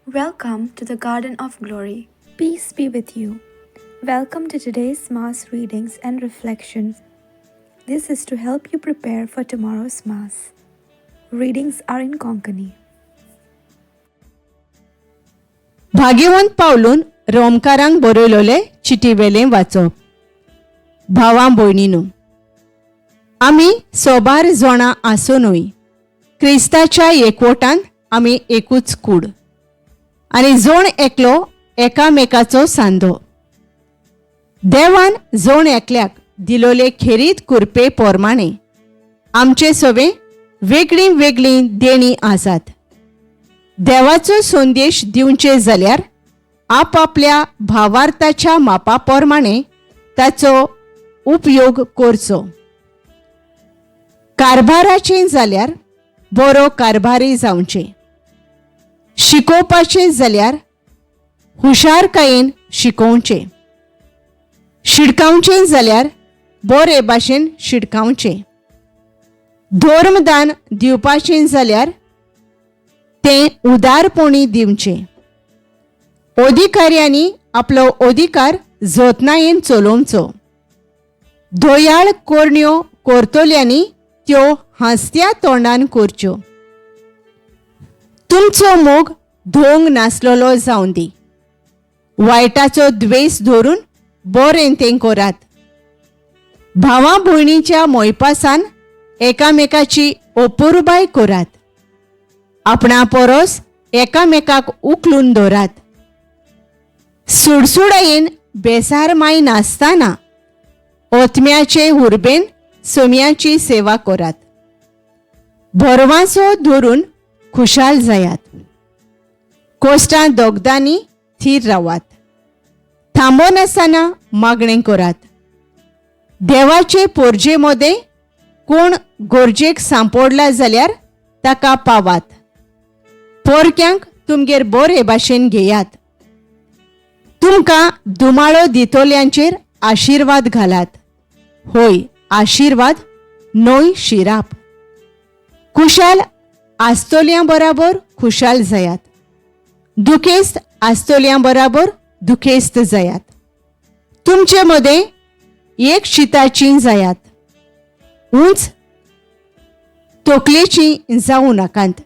Welcome to the Garden of Glory. Peace be with you. Welcome to today's Mass readings and reflection. This is to help you prepare for tomorrow's Mass. Readings are in Konkani. भाग्यवंत पावलून रोमकारांक बरयलोले चिटीवेलें वाचप. भावां भयणीनू, आमी सोबार जाणां आसुनूय क्रिस्ताच्या एकवटान आमी एकूच कूड आनी जोण एकलो एकामेकाचो सांदो. देवान जोण एकल्याक दिलोले खेरीत कुरपे पोरमाणे आमचे सवे वेगळीं वेगळीं देणीं आसात. देवाचो संदेश दिवचे जाल्यार आपापल्या भावार्थाच्या मापा प्रमाणे ताचो उपयोग करचो. कारभाराचें जाल्यार बरो कारभारी जावचें, शिकोवपाचें जाल्यार हुशारकायेन शिकोवचें, शिडकावचें जाल्यार बरे भाशेन शिडकावचें, धर्मदान दिवपाचें जाल्यार तें उदारपणी दिवचें. अधिकाऱ्यांनी आपलो अधिकार जतनायेन चलोवचो. दयाळ करण्यो करतल्यांनी त्यो हांसत्या तोंडान करच्यो. तुमचो मोग धोंग नासलेलो जावं दी. वायटाचो द्वेस धरून बरें तें करात. भावा भयणीच्या मोयपासान एकामेकाची अपुरबाय करात. आपणा परस एकामेकाक उखलून दवरात. सुडसुडायेन बेसार माय नासतना ओतम्याचे उर्बेन सोम्याची सेवा करात. भरवांसो धरून खुशाल जायात. कोश्टां दोगदांनी थीर रावात. थांबोनासतना मागणें करात. देवाचे पोरजे मदें कोण गरजेक सांपडला जाल्यार ताका पावात. पोरक्यांक तुमगेर बरे भाशेन घेयात. तुमकां दुमाळो दितोल्यांचेर आशिर्वाद घालात. होय, आशिर्वाद न्हय शिराप. खुशाल आसतोल्यां बराबर खुशाल जायात. दुखेस्त आसतोल्यां बराबर दुखेस्त जायात. तुमचे मदें एक शिताची जायात. उंच तकलेची जावं नाकात,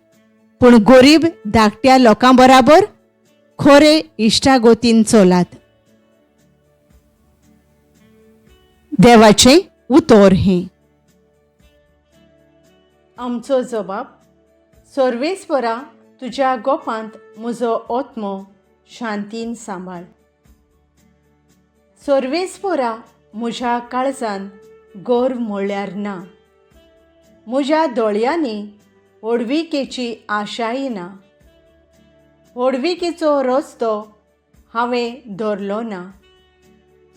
पूण गोरीब धाकट्या लोकां बराबर खरे इश्टागतीन चलात. देवाचें उतर हें. आमचो जबाब. सर्वेस्परा, तुज्या गोपांत म्हजो आत्मो शांतीन सांबाळ. सर्वेस्परा, म्हज्या काळजान गर्व म्हळ्यार ना, म्हज्या दोळयांनी व्हडविकेची आशाय ना. व्हडविकेचो रस्तो हांवें धरलो ना,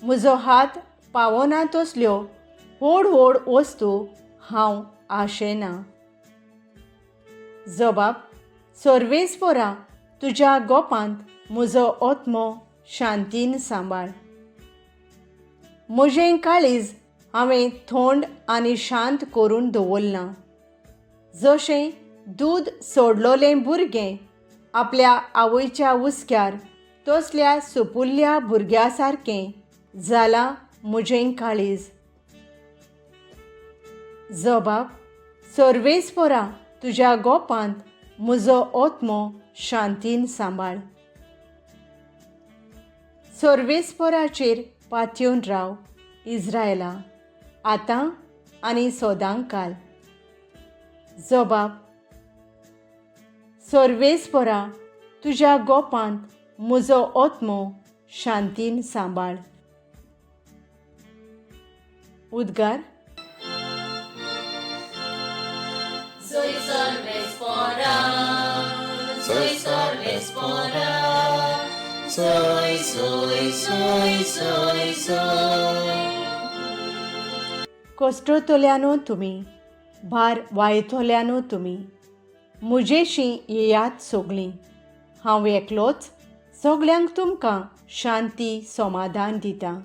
म्हजो हात पावना तसल्यो व्हड व्हड वस्तू हांव आशेना. जबाब. सर्वेस्परा, तुज्या गोपांत म्हजो आत्मो शांतीन सांबाळ. म्हजें काळीज हांवें थंड आनी शांत करून दवरलां, जशें दूद सोडलोलें भुरगें आपल्या आवयच्या हुस्क्यार तसल्या सुपुल्ल्या भुरग्या सारकें जालां म्हजें काळीज. जबाब. सर्वेस्परा, तुज्या गोपांत म्हजो आत्मो शांतीन सांबाळ. सर्वेस्पराचेर पातयेवन राव इज्रायला, आतां आनी सदांकाल. जबाब. सर्वेस्परा, तुज्या गोपांत म्हजो आत्मो शांतीन सांबाळ. उद्गार. Soy सर्वेस्परा, soy सर्वेस्परा, soy, soy, soy, soy, soy. कश्टतल्यानो तुमी, भार वायतल्यानो तुमी, म्हजेशी येयात सगळीं. हांव एकलोच सगल्यांक तुमकां शांती समाधान दितां.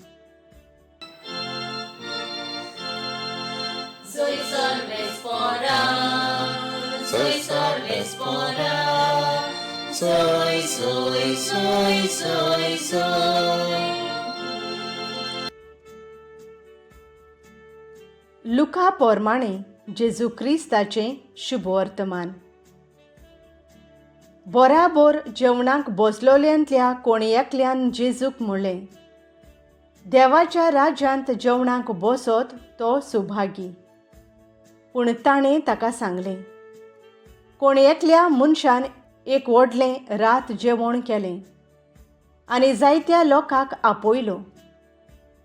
Soy सर्वेस्परा, soy सर्वेस्परा, सोय सोय सोय सोय सोय. लुका पोरमाणे जेजू क्रिस्ताचें शुभवर्तमान. बराबर जेवणाक बसलोल्यांतल्या कोणी एकल्यान जेजूक म्हणलें, देवाच्या राज्यांत जेवणाक बसत तो सुभागी. पूण ताणें ताका सांगलें, कोणी एकल्या मनशान एक व्हडलें रात जेवण केलें आनी जायत्या लोकांक आपयलो.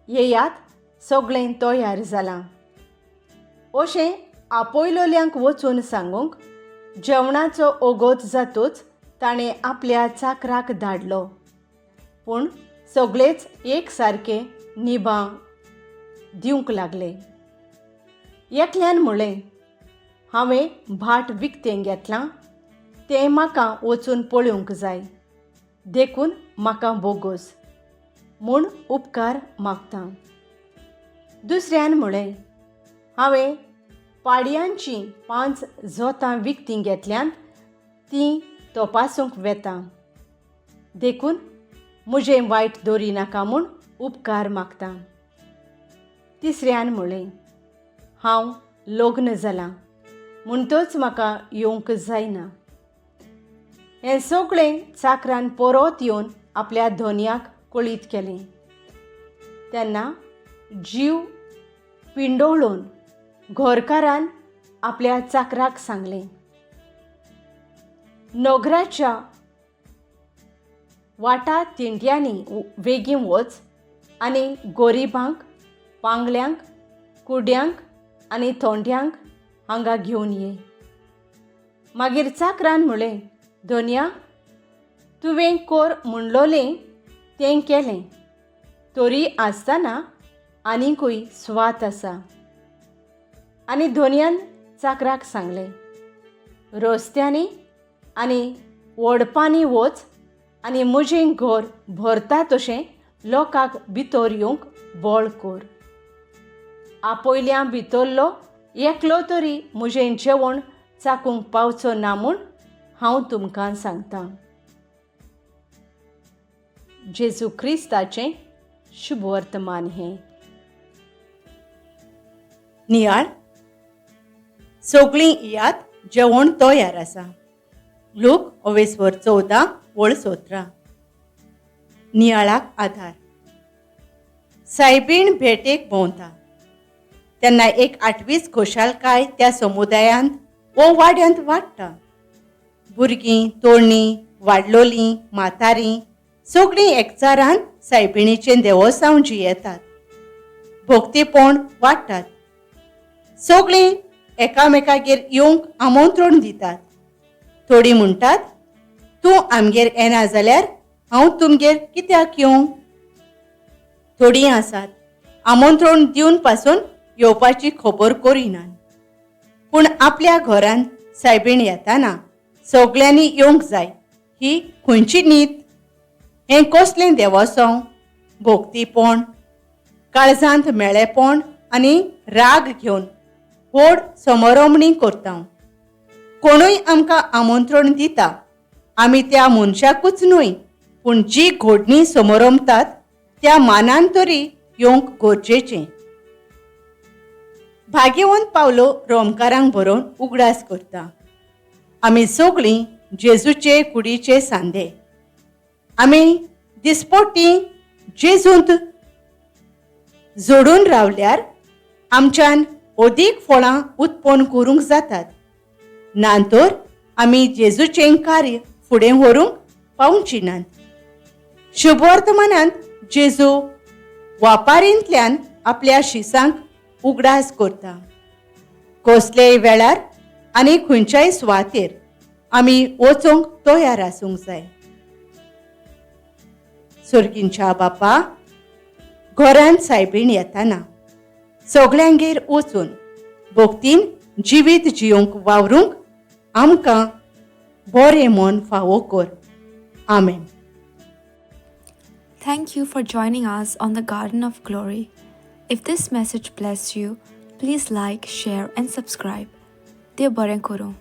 येयात, सगळें तयार जालां. अशें आपयलोल्यांक वचून सांगूंक जेवणाचो ओगोत जातूच ताणें आपल्या चाकराक धाडलो. पूण सगळेच एक सारके निभां दिवंक लागले. एकल्यान म्हणलें, हांवें भाट विकतें घेतलां, तें म्हाका वचून पळोवंक जाय, देखून म्हाका बोगोस म्हूण उपकार मागता. दुसऱ्यान म्हणलें, हांवें पाडयांचीं 5 जोतां विकतीं घेतल्यांत, तीं तपासूंक वेता, देखून म्हजें वायट दवरी नाका म्हूण उपकार मागता. तिसऱ्यान म्हणलें, हांव लग्न जालां म्हणटच म्हाका येवंक जायना. हें सगळें चाकरान परत येवन आपल्या धनयाक कळीत केलें. तेन्ना जीव पिंडोळून घरकारान आपल्या चाकराक सांगलें, नगराच्या वाटा तिंट्यांनी वेगीं वच आनी गोरिबांक, पांगल्यांक, कुड्यांक आनी थोंड्यांक हांगा घेवन ये. मागीर चाकरान म्हणलें, धनया, तुवें कोर म्हणलोलें तें केलें, तरी आसतना आनीकूय स्वात आसा. आनी धनयान चाकराक सांगलें, रस्त्यांनी आनी वडपांनी वच आनी म्हजें घर भरता तशें लोकांक भितर येवंक बळ कर. आपयल्या भितरलो एकलो तरी म्हजें जेवण चाकूंक पावचो ना म्हूण हांव तुमकां सांगतां. जेजू क्रिस्ताचें शुभवर्तमान हें. नियाळ. सगळीं याद जेवण तयार आसा. लूक ओवेस्वर 14 वळ 17. नियाळाक आधार. सायबीण भेटेक भोंवता तेन्ना एक आठवीच खोशालकाय त्या समुदायांत वो वाड्यांत वाडटा. भुरगीं, तोडणीं, वाडलोलीं, म्हातारीं सगळीं एकचारान सायबिणीचें देवोसांव जियेतात, भक्तीपण वाडटात. सगळीं एकामेकागेर येवंक आमंत्रण दितात. थोडीं म्हणटात, तूं आमगेर येना जाल्यार हांव तुमगेर कित्याक येवं? थोडीं आसात आमंत्रण दिवन पासून येवपाची खबर करिनात, पूण आपल्या घरांत सायबीण येताना सगळ्यांनी येवंक जाय ही खंयची नीत? हें कसलें देवोसांव, भोक्तीपण, काळजांत मेळेपण आनी राग घेवन व्हड समरोमणी करता. कोणूय आमकां आमंत्रण दिता, आमी त्या मनशाकूच न्हय पूण जी घोडणी समरमतात त्या मानान तरी येवंक गरजेचें. भाग्यवंत पावलो रोमकारांक बरोवन उगडास करता, आमी सगळीं जेजूचे कुडीचे सांदे. आमी दिसपोटी जेजूंत जोडून रावल्यार आमच्यान अदीक फळां उत्पन्न करूंक जातात, ना तर आमी जेजूचें कार्य फुडें व्हरूंक पावची नात. शुभवर्तमानांत जेजू वापारींतल्यान आपल्या शिसांक उगडास करता. कसलेय वेळार आनी खंयच्याय सुवातेर आमी वचूंक तयार आसूंक जाय. सर्गींच्या बापा, घरांत सायबीण येताना सगळ्यांगेर वचून भक्तीन जिवीत जियोंक वावरूंक आमकां बरें मन फावो कर. आमेन. Thank you for joining us on the Garden of Glory. If this message blessed you, please like, share, and subscribe. देव बरें करूं.